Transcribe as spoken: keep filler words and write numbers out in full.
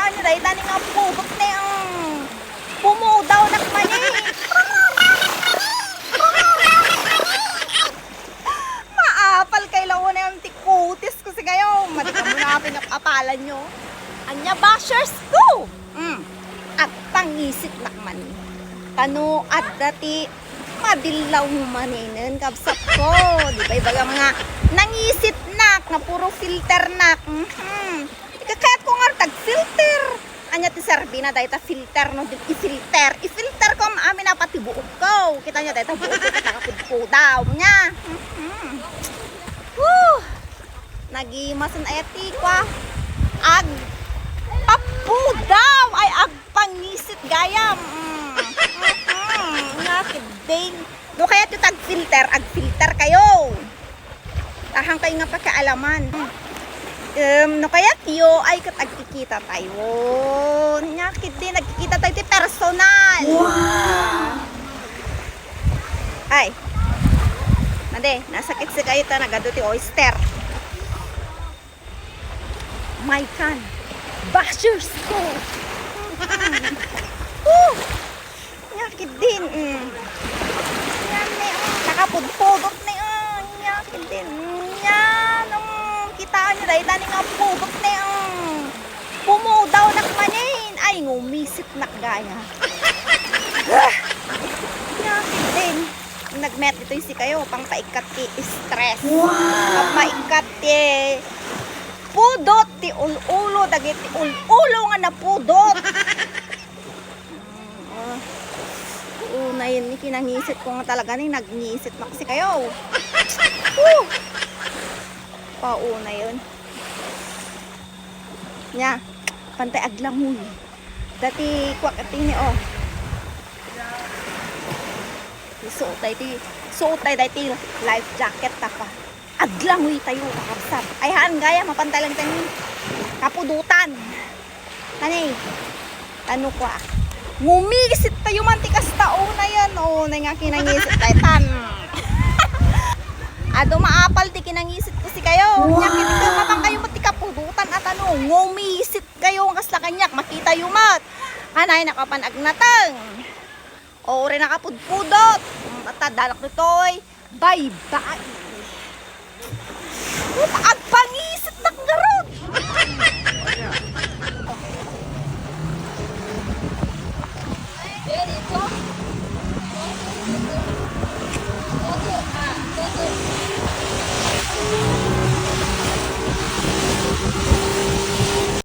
Ano dayta ni nga pudot ni, mm. Pumudawnak man eh. Maapal kay launay ti kutis ko si kayo. Madi ka muna pinap-apalan nyo. Anya bashers ko. Mm. Agpangisitnak man. Kano adda ti madillaw mo manenen, kabsat ko. Di ba, ibaga nga nangisitnak, nga puro filternak. Mhm. Ikakayat ko nga tag-filter. Anya ti serbi na dayta filter no, di i-filter. I-filter ko amin a pati buok ko. Kita nyo dayta buok ko, nakapudpudaw nya. Mhm. Woo! Nagimasen aya ti kua. Agpappudaw ay agpangisit gayam. Mm. Mhm. Nga kidding. No kayat yo tag-filter, ag-filter kayo. Tahan kayo nga pakialaman. Um, no kayat yo, ay ket agkikita tayo. Nya kidding, nagkikita tayo ti personal. Wow! Ay. Madi, nasakit si kayo ta nagadu ti oyster. My God. Bashers ko. Woo! Nya kidding, mm. Nya ni, mm, nakapudpudot ni, mm. Nya kidding, mm. Nya, nung kitaan nyo, dayta ni nga pudot ni, mm. Pumudawnak manen. Ay, ngumisitnak gaya. Nya kidding. Nagmet ditoy si kayo, pangpaikkat ti stress. Wow! Pangpaikkat ti pudot ti ul-ulo, dagiti ul-ulo nga napudot. Mm, oh. Una yun, ni kinangisit ko nga talaga ni nagngisit na kasi kayo. Woo! Pauna yun. Nya, pantay aglangoy. Dati kuwak ati ni, oh. Suot tayo ti, suot tayo dati life jacket ta pa. Aglangoy tayo, kakabsat. Ay, haan gaya, mapantay lang tani. Kapudutan. Tani. Tano kua. Ngumisit tayo man ti kasta, oh, na yan, oh, na nga kinangisit tayo, tan. Adu maapal ti kinangisit ko si kayo. Nya, kiti ka, mapang kayo mo ti kapudutan at ano, ngumisit kayo, ang kasla kanyak, makita yo mat. Kanay nakapan agnateng. O, uri nakapudpudot. Mata, dalak ditoy. Bye-bye. Puta,